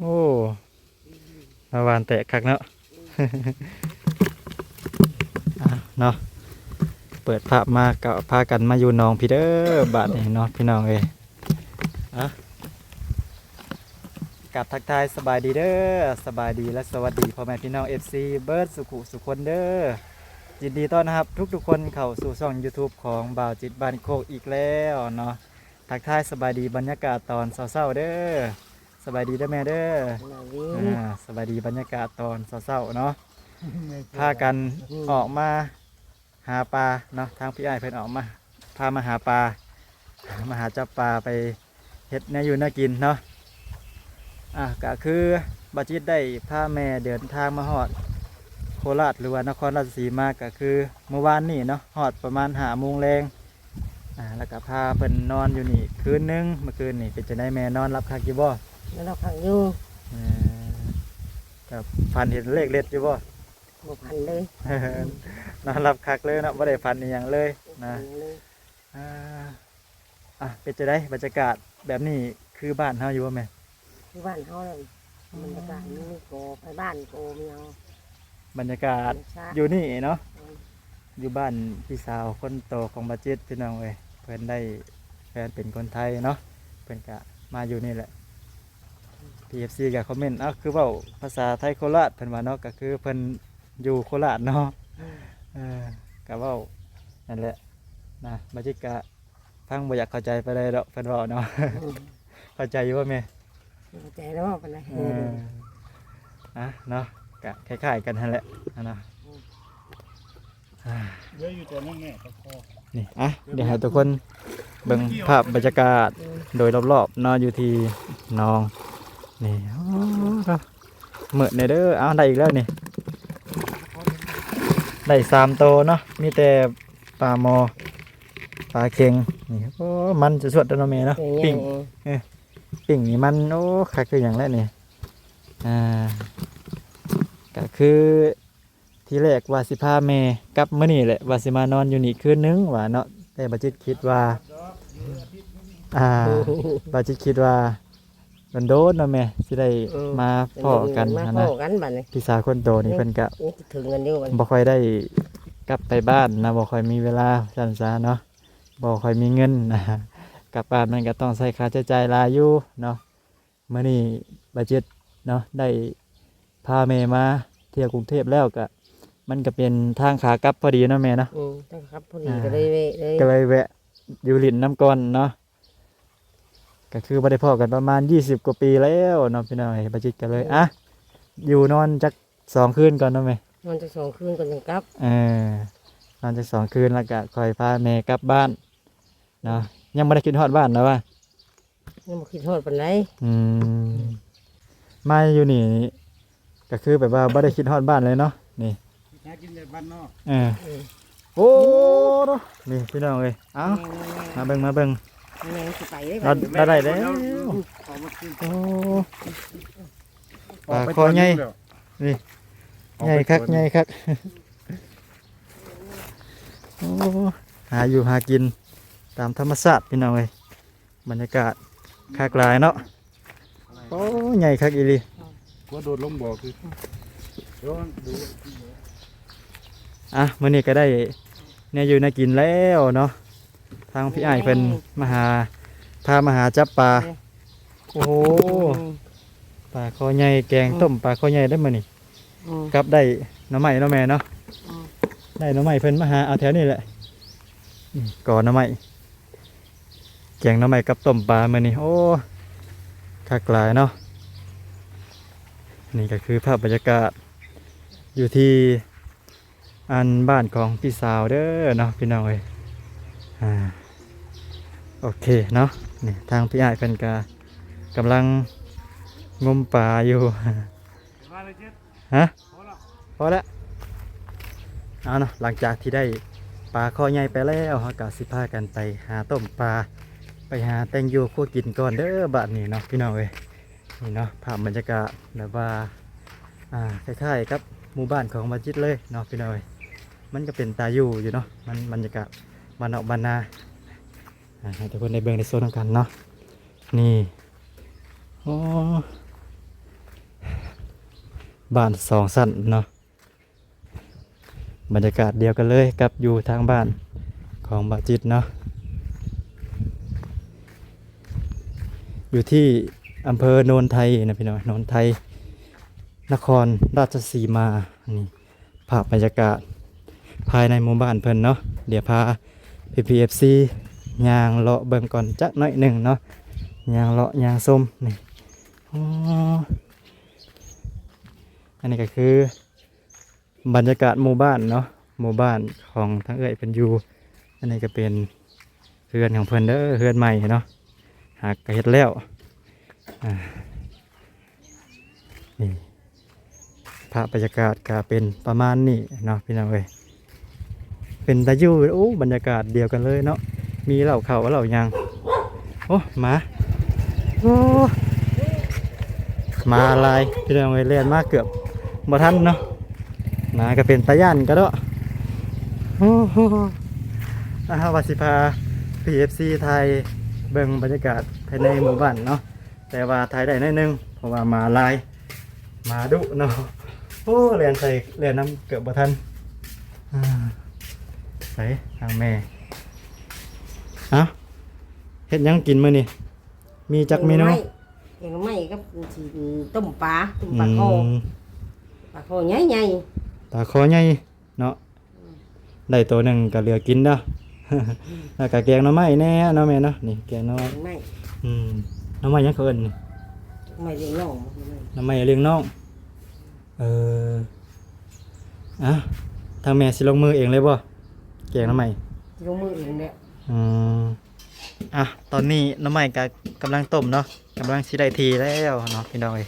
ໂອ້ ມາຫວ່ານແຕກຄັກເນາະ ອ່ະເນາະ ເປີດພາບມາກໍພາກັນມາຢູ່ໜອງພີ້ເດີ ບາດນີ້ເນາະ ພີ່ນ້ອງເອີຍ ອ່ະ ກາບທັກທາຍສະບາຍດີເດີ ສະບາຍດີ ແລະ ສະຫວັດດີພໍ່ແມ່ພີ່ນ້ອງ ເອັຟຊີ ເບິດສຸຂຸສຸຄົນເດີ ຍິນດີຕ້ອນຮັບທຸກໆຄົນເຂົ້າສູ່ຊ່ອງຢູທູບຂອງບ່າວຈິດບ້ານໂຄກອີກແລ້ວເນາະ ທັກທາຍສະບາຍດີບັນຍາກາດຕອນເຊົ້າໆເດີ ສະບາຍດີເດີແມ່ເດີ ສະບາຍດີ ອ່າ ສະບາຍດີບັນຍາກາດຕອນເຊົ້າໆເນາະ ພາກັນອອກມາຫາປາເນາະ ທາງພີ່ອ້າຍເພິ່ນອອກມາ ພາມາຫາປາ ມາຫາຈັບປາໄປເຮັດແນວຢູ່ແນວກິນເນາະ ອ່າ ກະຄືບ່າວຈິດໄດ້ພາແມ່ເດີນທາງມາຮອດໂຄລາດ ຫຼືວ່ານະຄອນລາຊະສີມາ ກະຄືມື້ວານນີ້ເນາະ ຮອດປະມານຫ້າໂມງແລງ ອ່າ ແລ້ວກໍພາເພິ່ນນອນຢູ່ນີ້ຄືນໜຶ່ງ ເມື່ອຄືນນີ້ເປັນຈັ່ງໃດແມ່ ນອນຫຼັບຄັກຢູ່ບໍ່? ນອນຫຼັບຄັກຢູ່ ເອີ ກໍຝັນເຫັນເລກເດັດຢູ່ບໍ່? ບໍ່ຝັນເລີຍ ນອນຫຼັບຄັກເລີຍເນາະ ບໍ່ໄດ້ຝັນອີ່ຫຍັງເລີຍນະ ບໍ່ຝັນເລີຍ ອ່າ ອ່ະ ເປັນຈັ່ງໃດບັນຍາກາດແບບນີ້ ຄືບ້ານເຮົາຢູ່ບໍ່ແມ່? ຄືບ້ານເຮົາແຫຼະ ອືມ ບັນຍາກາດມີກໍໄປບ້ານກໍມີຫຍັງ ບັນຍາກາດ ທຳມະຊາດ ຢູ່ນີ້ເນາະ ອືມ ຢູ່ບ້ານພີ່ສາວຄົນໂຕຂອງບ່າວຈິດ ພີ່ນ້ອງເອີຍ ເພິ່ນໄດ້ແຟນເປັນຄົນໄທເນາະ ເພິ່ນກະມາຢູ່ນີ້ແຫຼະ ພີເອັຟຊີກະຄອມເມັນ ເອົ້າ ຄືເວົ້າພາສາໄທໂຄລາດ ເພິ່ນວ່າເນາະ ກະຄືເພິ່ນຢູ່ໂຄລາດເນາະ ອືມ ເອີ ກະເວົ້ານັ້ນແຫຼະນະ ບ່າວຈິດກະ ຟັງບໍ່ຢາກເຂົ້າໃຈປານໃດດອກ ເພິ່ນເວົ້າເນາະ ອືມ ເຂົ້າໃຈຢູ່ບໍ່ແມ່? ເຂົ້າໃຈແລ້ວປານໃດ ເອີ ອ່ະເນາະ ກະຄ້າຍໆກັນຫັ້ນແຫຼະຫັ້ນນະ ອືມ ອ່າ ເຫຼືອຢູ່ແຕ່ນັ້ນແຫຼະປາຄໍ ນີ້ ອ່ະ ດຽວໃຫ້ທຸກຄົນເບິ່ງພາບບັນຍາກາດ ອືມ ໂດຍລອບໆເນາະ ຢູ່ທີ່ໜອງນີ້ ໂອ້ ມືດແດ່ເດີ ເອົ້າ ໄດ້ອີກແລ້ວນີ້ ໄດ້ສາມໂຕເນາະ ມີແຕ່ປາມໍ ປາເຄັງ ນີ້ ໂອ້ ມັນສວດໆເດີເນາະແມ່ເນາະ ເອີ ປີ້ງ ເອີ ເອີ ປີ້ງນີ້ມັນ ໂອ້ ຄັກຄືຫຍັງແຫຼະນີ້ ອ່າ ກະຄື ທີແລກວ່າຊິພາແມ່ກັບມື້ນີ້ແຫຼະ ວ່າຊິມານອນຢູ່ນີ້ຄືນໜຶ່ງວ່າເນາະ ແຕ່ບ່າວຈິດຄິດວ່າ ອ່າ ບ່າວຈິດຄິດວ່າ ໂດນໆເນາະແມ່ ຊິໄດ້ ເອີ ມາພໍ້ກັນ ມາ ຫັ້ນນະ ພໍ້ກັນບັດນີ້ ພີ່ສາວຄົນໂຕນີ້ ເພິ່ນກະ ຍັງຄິດເຖິງກັນຢູ່ບັດນີ້ ບໍ່ຄ່ອຍໄດ້ກັບໄປບ້ານນະ ບໍ່ຄ່ອຍມີເວລາຊັ້ນຊະເນາະ ບໍ່ຄ່ອຍມີເງິນນະ ກັບບ້ານມັນກະຕ້ອງໃຊ້ຄ່າໃຊ້ຈ່າຍຫຼາຍຢູ່ເນາະ ມື້ນີ້ບ່າວຈິດເນາະ ໄດ້ພາແມ່ມາທ່ຽວກຸງເທບແລ້ວກະ ມັນກະເປັນທາງຂາກັບພໍດີເນາະແມ່ເນາະ ອືມ ທາງຂາກັບພໍດີ ອ່າ ກະເລີຍແວະເລີຍ ກະເລີຍແວະຢູ່ຫຼິ້ນນຳກ່ອນເນາະ ກະຄືບໍ່ໄດ້ພໍ້ກັນປະມານຊາວກວ່າປີແລ້ວເນາະ ພີ່ນ້ອງເອີຍ ບ່າວຈິດກະເລີຍ ອືມ ອ່ະ ຢູ່ນອນຈັກສອງຄືນກ່ອນເນາະແມ່ ນອນຈັກສອງຄືນກ່ອນຈຶ່ງກັບ ເອີ ນອນຈັກສອງຄືນແລ້ວກະຄ່ອຍພາແມ່ກັບບ້ານເນາະ ອືມ ຍັງບໍ່ໄດ້ຄິດຮອດບ້ານນະວ່າ ຍັງບໍ່ຄິດຮອດປານໃດ ອືມ ມາຢູ່ນີ້ກະຄືແບບວ່າບໍ່ໄດ້ຄິດຮອດບ້ານເລີຍເນາະ ນີ້ ຫາກິນແບບບ້ານນອກ ເອີ ເອີ ໂອ້ ໂດ ນີ້ພີ່ນ້ອງເອີຍ ເອົ້າ ແມ່ນໆໆ ມາເບິ່ງ ມາເບິ່ງ ແມ່ນໆ ຊິໄປເດ້ ລາວ ບາດນີ້ ລາວໄດ້ແລ້ວ ເອົາມາຄືນ ໂອ້ ປາຄໍໃຫຍ່ ນີ້ ໃຫຍ່ຄັກ ໃຫຍ່ຄັກ ໂອ້ ຫາຢູ່ຫາກິນຕາມທຳມະຊາດ ພີ່ນ້ອງເອີຍ ບັນຍາກາດຄັກຫຼາຍເນາະ ໂອ້ ໃຫຍ່ຄັກອີ່ຫຼີ ກວໂດດລົງບໍ່ຄື ອ່ະ ມື້ນີ້ກະໄດ້ແນວຢູ່ແນວກິນແລ້ວເນາະ ທາງພີ່ອ້າຍເພິ່ນມາຫາ ພາມາຫາຈັບປາ ໂອ້ໂຫ ອືມ ປາຄໍໃຫຍ່ ແກງ ອືມ ຕົ້ມປາຄໍໃຫຍ່ເດ້ມື້ນີ້ ອືມ ກັບໄດ້ໜໍ່ໄມ້ເນາະແມ່ເນາະ ອືມ ໄດ້ໜໍ່ໄມ້ເພິ່ນມາຫາເອົາແຖວນີ້ແຫຼະ ອືມ ກໍໜໍ່ໄມ້ ແກງໜໍ່ໄມ້ກັບຕົ້ມປາມື້ນີ້ ໂອ້ ຄັກຫຼາຍເນາະ ນີ້ກະຄືພາບບັນຍາກາດຢູ່ທີ່ ອັນບ້ານຂອງພີ່ສາວເດີເນາະ ພີ່ນ້ອງເອີຍ ອ່າ ໂອເຄເນາະ ນີ້ທາງພີ່ອ້າຍເພິ່ນກະກຳລັງງົມປາຢູ່ ຮະ ພໍແລ້ວ ເອົາເນາະ ຫຼັງຈາກທີ່ໄດ້ປາຄໍໃຫຍ່ໄປແລ້ວ ເຮົາກະຊິພາກັນໄປຫາຕົ້ມປາ ໄປຫາແຕ່ງຢູ່ຄົວກິນກ່ອນເດີ ບາດນີ້ເນາະ ພີ່ນ້ອງເອີຍ. ນີ້ເນາະ ພາບບັນຍາກາດແບບວ່າ ອ່າ ຄ້າຍໆກັບໝູ່ບ້ານຂອງບ່າວຈິດເລີຍເນາະ ພີ່ນ້ອງເອີຍ ມັນກະເປັນຕາຢູ່ຢູ່ເນາະ ມັນບັນຍາກາດບ້ານນອກບ້ານນາ ອ່າ ໃຫ້ທຸກຄົນໄດ້ເບິ່ງໄດ້ຊົມນຳກັນເນາະ ນີ້ ໂອ້ ໂອ້ ບ້ານສອງຊັ້ນເນາະ. ບັນຍາກາດດຽວກັນເລີຍກັບຢູ່ທາງບ້ານຂອງບ່າວຈິດເນາະ, ຢູ່ທີ່ອຳເພີໂນນໄທນະພີ່ນ້ອງ, ໂນນໄທ ນະຄອນລາຊະສີມາ. ນີ້ ພາບບັນຍາກາດພາຍໃນໝູ່ບ້ານເພິ່ນເນາະ. ດຽວພາພີ່ໆ ເອັຟຊີ ຍ່າງເລາະເບິ່ງກ່ອນຈັກໜ້ອຍໜຶ່ງເນາະ, ຍ່າງເລາະຍ່າງຊົມ. ນີ້ ອໍ ອັນນີ້ກໍຄືບັນຍາກາດໝູ່ບ້ານເນາະ, ໝູ່ບ້ານຂອງທາງເອື້ອຍເພິ່ນຢູ່. ອັນນີ້ກໍເປັນເຮືອນຂອງເພິ່ນເດີ, ເຮືອນໃໝ່ເນາະ, ຫາກກໍເຮັດແລ້ວ. ອ່າ ນີ້ ພາບບັນຍາກາດກໍເປັນປະມານນີ້ເນາະພີ່ນ້ອງເອີຍ. ເປັນຕາຢູ່. ໂອ້ ບັນຍາກາດດຽວກັນເລີຍເນາະ, ມີເຫຼົ້າເຂົ້າເຫຼົ້າຫຍັງ. ໂອ້ ໝາ ໂອ້ ໝາຫຼາຍພີ່ນ້ອງເອີຍ, ແລ່ນມາເກືອບບໍ່ທັນເນາະ. ໝາກໍເປັນຕາຢ້ານກະເດາະ. ໂອ້ ອ່າ ວ່າຊິພາພີ່ເອັຟຊີຖ່າຍເບິ່ງບັນຍາກາດພາຍໃນໝູ່ບ້ານເນາະ. ແຕ່ວ່າຖ່າຍໄດ້ໜ້ອຍໜຶ່ງ ເພາະວ່າໝາຫຼາຍ, ໝາດຸເນາະ. ໂອ້ ແລ່ນໃສ່ແລ່ນນຳເກືອບບໍ່ທັນ. ອ່າ ໃສທາງແມ່? ເອົ້າ ເຮັດຫຍັງກິນມື້ນີ້? ມີຈັກເມນູ? ແກງໜໍ່ໄມ້ ແກງໜໍ່ໄມ້ກັບຊິຕົ້ມປາ, ຕົ້ມປາຄໍ່. ອືມ ປາຄໍ່ໃຫຍ່ໆ. ປາຄໍ່ໃຫຍ່ ເນາະ. ອືມ ໄດ້ໂຕໜຶ່ງກໍເຫຼືອກິນເນາະ. ອືມ ແລ້ວກໍແກງໜໍ່ໄມ້ແດ່ເນາະແມ່ເນາະ. ນີ້ແກງໜໍ່ໄມ້ ແກງໜໍ່ໄມ້. ອືມ ໜໍ່ໄມ້ຫຍັງເຂົາເອີ້ນນີ້? ໜໍ່ໄມ້ລ້ຽງນ້ອງ. ໜໍ່ໄມ້ລ້ຽງນ້ອງ. ເອີ ອ່ະ ທາງແມ່ຊິລົງມືເອງເລີຍບໍ່ ແກງໜໍ່ໄມ້? ລົງມືເອງແຫຼະ. ອືມ ອ່ະ ຕອນນີ້ໜໍ່ໄມ້ກໍກຳລັງຕົ້ມເນາະ, ກຳລັງຊິໄດ້ທີ່ແລ້ວເນາະພີ່ນ້ອງເອີຍ.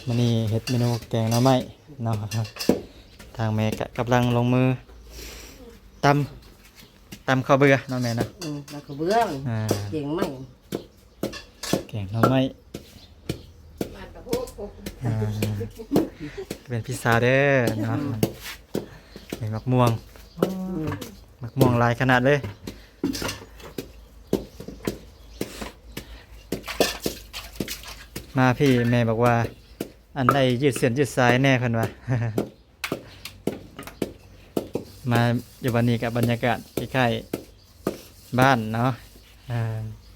ມື້ນີ້ເຮັດເມນູແກງໜໍ່ໄມ້ເນາະ. ທາງແມ່ກະກຳລັງລົງມືຕຳ ຕຳເຂົ້າເບືອເນາະແມ່ເນາະ. ອືມ ຕຳເຂົ້າເບືອ. ອ່າ ແກງໜໍ່ໄມ້ ແກງໜໍ່ໄມ້. ອ່າ ເປັນພິເສດເດີເນາະ. ອືມ ນີ້ໝາກມ່ວງ. ອືມ ໝາກມ່ວງຫຼາຍຂະໜາດເລີຍ. ມາພີ້ແມ່ບອກວ່າ ອັນໃດຢືດເສັ້ນຢືດສາຍແດ່ເພິ່ນວ່າ. ມາຢູ່ບ້ານນີ້ກໍບັນຍາກາດຄ້າຍໆບ້ານເນາະ. ເອີ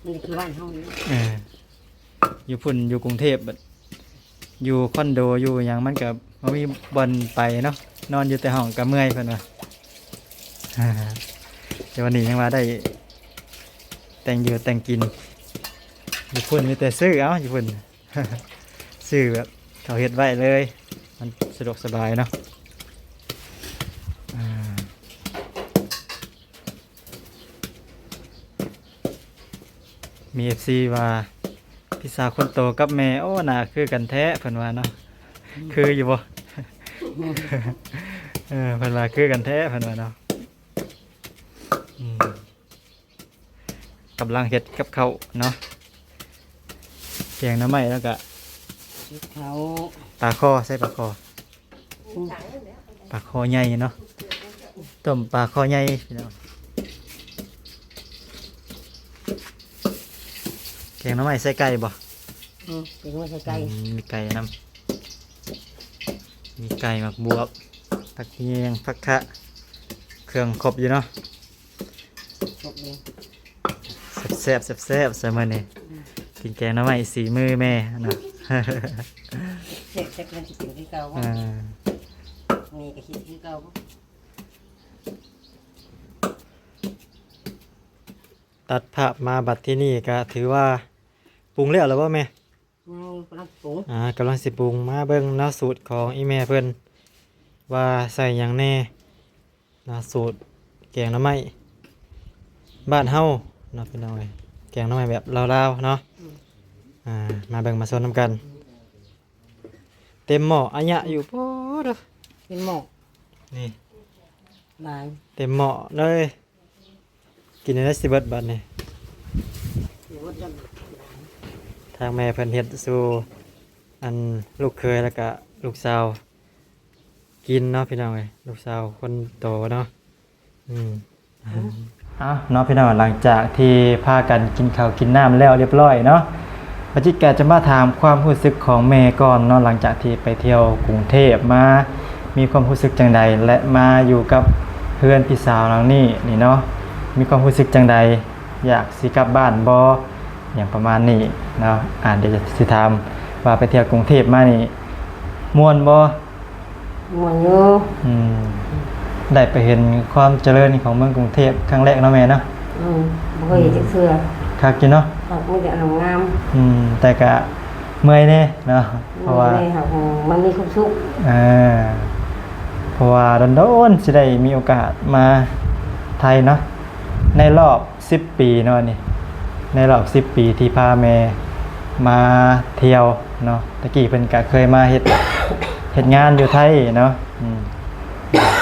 ມັນຄືບ້ານເຮົານີ້. ເອີ ຢູ່ພຸ້ນຢູ່ກຸງເທບ ຢູ່ຄອນໂດຢູ່ຫຍັງ ມັນກໍບໍ່ມີບ່ອນໄປເນາະ, ນອນຢູ່ແຕ່ຫ້ອງກໍເມື່ອຍເພິ່ນວ່າ. ແຕ່ວັນນີ້ຍັງວ່າໄດ້ແຕ່ງຢູ່ແຕ່ງກິນ. ຢູ່ພຸ້ນມີແຕ່ຊື້ເອົາ ຢູ່ພຸ້ນ ຊື້ແບບເຂົາເຮັດໄວ້ເລີຍ ມັນສະດວກສະບາຍເນາະ. ອ່າ ມີເອັຟຊີວ່າ ພີ່ສາວຄົນໂຕກັບແມ່ ໂອ້ ໜ້າຄືກັນແທ້ ເພິ່ນວ່າເນາະ. ອືມ ຄືຢູ່ບໍ່? ເອີ ເພິ່ນວ່າຄືກັນແທ້ ເພິ່ນວ່າເນາະ. ອືມ ກຳລັງເຮັດກັບເຂົ້າເນາະ, ແກງໜໍ່ໄມ້ ແລ້ວກະເຮັດເຂົ້າ. ປາຄໍ່ ໃສ່ປາຄໍ່. ອືມ ປາຄໍ່ໃຫຍ່ເນາະ, ຕົ້ມປາຄໍ່ໃຫຍ່ພີ່ນ້ອງ. ແກງໜໍ່ໄມ້ໃສ່ໄກ່ບໍ່? ອືມ ແກງໜໍ່ໄມ້ໃສ່ໄກ່. ອືມ ມີໄກ່ນຳ, ມີໄກ່ ໝາກບວບ ຜັກແຍງ ຜັກຄະ ເຄື່ອງຄົບຢູ່ເນາະ. ແຊບໆ ແຊບໆ ຊະມື້ນີ້. ອືມ ກິນແກງໜໍ່ໄມ້ສີມືແມ່ເນາະ. ແຊບໆ ມັນຊິເປັນຄືເກົ່າບໍ່? ອ່າ ແມ່ກໍເຮັດຄືເກົ່າບໍ່? ຕັດພາບມາບັດທີ່ນີ້ກໍຖືວ່າປຸງແລ້ວລະບໍ່ແມ່? ຍັງກຳລັງປຸງ. ອ່າ ກຳລັງຊິປຸງ. ມາເບິ່ງເນາະ ສູດຂອງອີ່ແມ່ເພິ່ນວ່າໃສ່ຫຍັງແດ່ເນາະ, ສູດແກງໜໍ່ໄມ້ບ້ານເຮົາເນາະ ພີ່ນ້ອງເອີຍ, ແກງໜໍ່ໄມ້ແບບລາວໆເນາະ. ອືມ ອ່າ ມາເບິ່ງມາຊົມນຳກັນ. ເຕັມໝໍ້ອາຍະຢູ່ ໂອ້ໂດ. ເຕັມໝໍ້ ນີ້ ຫຼາຍ ເຕັມໝໍ້ເລີຍ. ກິນແນວໃດຊິເບິດບັດນີ້? ທາງແມ່ເພິ່ນເຮັດສູ່ ອັນ ລູກເຂີຍ ແລ້ວກະລູກສາວກິນເນາະ ພີ່ນ້ອງເອີຍ, ລູກສາວຄົນໂຕເນາະ. ອືມ ເອົາເນາະ ພີ່ນ້ອງ, ຫຼັງຈາກທີ່ພາກັນກິນເຂົ້າກິນນ້ຳແລ້ວລຽບຮ້ອຍເນາະ, ປາຈິດກະຈະມາຖາມຄວາມຮູ້ສຶກຂອງແມ່ກ່ອນເນາະ, ຫຼັງຈາກທີ່ໄປທ່ຽວກຸງເທບມາ ມີຄວາມຮູ້ສຶກຈັ່ງໃດ ແລະ ມາຢູ່ກັບເຮືອນພີ່ສາວຫຼັງນີ້ນີ້ເນາະ, ມີຄວາມຮູ້ສຶກຈັ່ງໃດ? ຢາກຊິກັບບ້ານບໍ່? ຫຍັງປະມານນີ້ເນາະ. ອາ ດຽວຊິຖາມວ່າໄປທ່ຽວກຸງເທບມານີ້ມ່ວນບໍ່? ມ່ວນຢູ່. ອືມ ໄດ້ໄປເຫັນຄວາມຈະເລີນຂອງເມືອງກຸງເທບຄັ້ງແລກເນາະແມ່ເນາະ. ອືມ ບໍ່ເຄີຍເຫັນຈັກເທື່ອ. ຄັກຢູ່ເນາະ. ຄັກ ມີແຕ່ອັນງາມ. ອືມ ແຕ່ກະເມື່ອຍແດ່ເນາະ ເພາະວ່າ ເມື່ອຍແດ່ ມັນມີຄວາມສຸກ. ເອີ ເພາະວ່າດົນໆຊິໄດ້ມີໂອກາດມາໄທເນາະ ໃນລອບສິບປີເນາະນີ້ ໃນລອບສິບປີທີ່ພາແມ່ມາທ່ຽວເນາະ. ຕະກີ້ເພິ່ນກະເຄີຍມາເຮັດ ເຮັດງານຢູ່ໄທເນາະ. ອືມ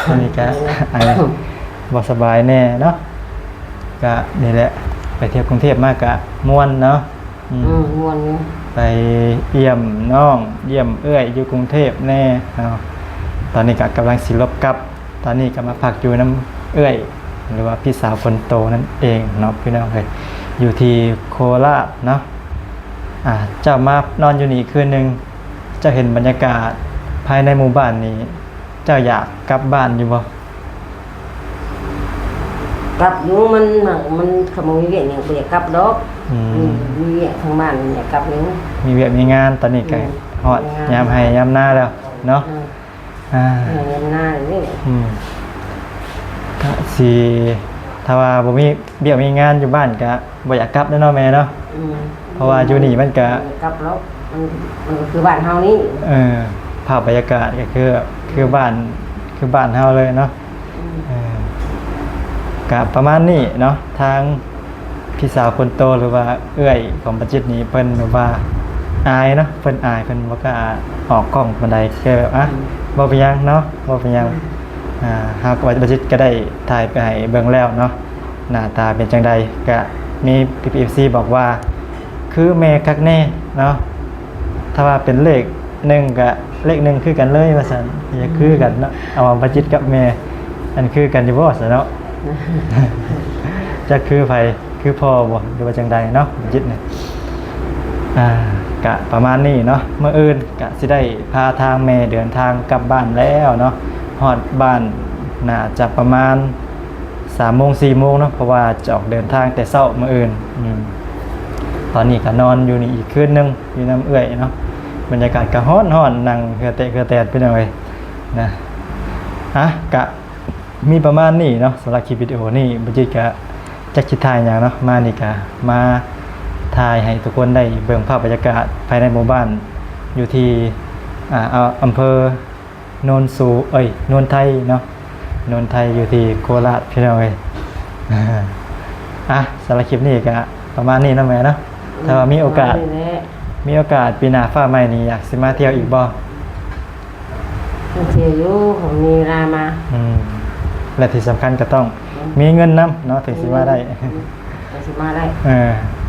ຕອນນີ້ກະ ໄອ ບໍ່ສະບາຍແດ່ເນາະ. ກະນີ້ແຫຼະ ໄປທ່ຽວກຸງເທບມາກະມ່ວນເນາະ. ອືມ ອືມ ມ່ວນຢູ່. ໄປຢ້ຽມນ້ອງ ຢ້ຽມເອື້ອຍຢູ່ກຸງເທບແດ່ເນາະ. ຕອນນີ້ກະກຳລັງຊິລົບກັບ ຕອນນີ້ກໍມາພັກຢູ່ນຳເອື້ອຍ ຫຼືວ່າພີ່ສາວຄົນໂຕນັ້ນເອງເນາະ ພີ່ນ້ອງເອີຍ ຢູ່ທີ່ໂຄລາດເນາະ. ອາ ເຈົ້າມານອນຢູ່ນີ້ຄືນໜຶ່ງ ເຈົ້າເຫັນບັນຍາກາດພາຍໃນໝູ່ບ້ານນີ້ ເຈົ້າຢາກກັບບ້ານຢູ່ບໍ່? ກັບຢູ່ ມັນ ມັນ ຄັນບໍ່ມີວຽກຫຍັງ ບໍ່ຢາກກັບດອກ. ອືມ ມີ ມີວຽກທາງບ້ານ ຢາກກັບຢູ່. ມີວຽກມີງານ ຕອນນີ້ກໍ ອືມ ຮອດ ມີງານ ຍາມໄຮ່ຍາມນາແລ້ວເນາະ. ອືມ ອ່າ ເອີ ເງິນນານີ້ ອືມ ກະຊິ ຖ້າວ່າບໍ່ມີວຽກມີງານຢູ່ບ້ານກະບໍ່ຢາກກັບເດ້ເນາະແມ່ເນາະ. ອືມ ເພາະວ່າຢູ່ນີ້ມັນກະ ບໍ່ຢາກກັບດອກ ມັນ ມັນກໍຄືບ້ານເຮົານີ້. ເອີ ພາບບັນຍາກາດກໍຄືແບບ ຄືບ້ານ ຄືບ້ານເຮົາເລີຍເນາະ. ອືມ ເອີ ກະປະມານນີ້ເນາະ ທາງ ພີ່ສາວຄົນໂຕ ຫຼືວ່າເອື້ອຍຂອງປາຈິດນີ້ ເພິ່ນແບບວ່າອາຍເນາະ ເພິ່ນອາຍ ເພິ່ນບໍ່ກ້າອອກກ້ອງປານໃດ ແຕ່ແບບ ອະ ອືມ ບໍ່ເປັນຫຍັງເນາະ ບໍ່ເປັນຫຍັງ. ອືມ ອາ ເຮົາກໍວ່າປາຈິດກໍໄດ້ຖ່າຍໄປໃຫ້ເບິ່ງແລ້ວເນາະ ໜ້າຕາເປັນຈັ່ງໃດ. ກະມີພີ່ໆ ເອັຟຊີ ບອກວ່າ ຄືແມ່ຄັກແນ່ເນາະ ຖ້າວ່າເປັນເລກ ໜຶ່ງກະເລກໜຶ່ງຄືກັນເລີຍວ່າຊັ້ນ. ຢາກຄືກັນເນາະ ເອົາປາຈິດກັບແມ່ ອັນຄືກັນຢູ່ບໍ່ຊັ້ນເນາະ? ຈັກຄືໃຜ ຄືພໍ່ບໍ່ ຫຼືວ່າຈັ່ງໃດເນາະ ປາຈິດນີ້. ອ່າ ກະປະມານນີ້ເນາະ ມື້ອື່ນກະຊິໄດ້ພາທາງແມ່ເດີນທາງກັບບ້ານແລ້ວເນາະ. ຮອດບ້ານໜ້າຈະປະມານ ສາມໂມງ ສີ່ໂມງເນາະ ເພາະວ່າຈະອອກເດີນທາງແຕ່ເຊົ້າມື້ອື່ນ. ອືມ ຕອນນີ້ກໍນອນຢູ່ນີ້ອີກຄືນໜຶ່ງ ຢູ່ນຳເອື້ອຍເນາະ. ບັນຍາກາດກໍຮ້ອນໆ ນັ່ງເຫື່ອແຕກເຫື່ອແຕນ ພີ່ນ້ອງເອີຍນະ. ອ່ະ ກະມີປະມານນີ້ເນາະ ສຳລັບຄລິບວິດີໂອນີ້. ບໍ່ຈິດກະຈັກຊິຖ່າຍຫຍັງເນາະ ມານີ້ກະມາຖ່າຍໃຫ້ທຸກຄົນໄດ້ເບິ່ງພາບບັນຍາກາດພາຍໃນໝູ່ບ້ານ ຢູ່ທີ່ ອ່າ ອຳເພີ ໂນນສູ ເອີຍ ໂນນໄທເນາະ ໂນນໄທ ຢູ່ທີ່ໂຄລາດ ພີ່ນ້ອງເອີຍ. ອ່ະ ສຳລັບຄລິບນີ້ກະປະມານນີ້ເນາະແມ່ເນາະ. ອືມ ຖ້າວ່າມີໂອກາດ ປະມານນີ້ແຫຼະ ມີໂອກາດປີໜ້າຟ້າໃໝ່ນີ້ ຢາກຊິມາທ່ຽວອີກບໍ່? ມາທ່ຽວຢູ່ ຄັນມີເວລາມາ. ອືມ ແລະທີ່ສຳຄັນກໍຕ້ອງ ອືມ ມີເງິນນຳເນາະ ເຖິງຊິມາໄດ້. ອືມ ຈັ່ງຊິມາໄດ້. ເອີ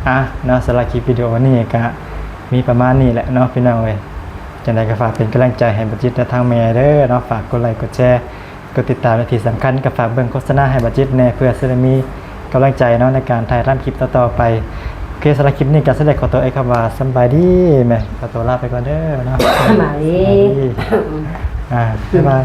ອ່ະ ເນາະ ສຳລັບຄລິບວິດີໂອນີ້ກະມີປະມານນີ້ແຫຼະເນາະ ພີ່ນ້ອງເອີຍ. ຈັ່ງໃດກໍຝາກເປັນກຳລັງໃຈໃຫ້ບາຈິດ ແລະ ທາງແມ່ເດີເນາະ. ຝາກກົດໄລ ກົດແຊ ກົດຕິດຕາມ ແລະ ທີ່ສຳຄັນກໍຝາກເບິ່ງໂຄສະນາໃຫ້ບາຈິດແດ່ ເພື່ອຊິໄດ້ມີກຳລັງໃຈເນາະ ໃນການຖ່າຍທຳຄລິບຕໍ່ໆໄປ. ໂອເຄ ສຳລັບຄລິບນີ້ກໍຊິໄດ້ຂໍຕົວເອງຄຳວ່າສຳບາຍດີແມ່ ຂໍຕົວລາໄປກ່ອນເດີເນາະ. ສະບາຍດີ ສະບາຍດີ. ອ່າ ບາຍບາຍ.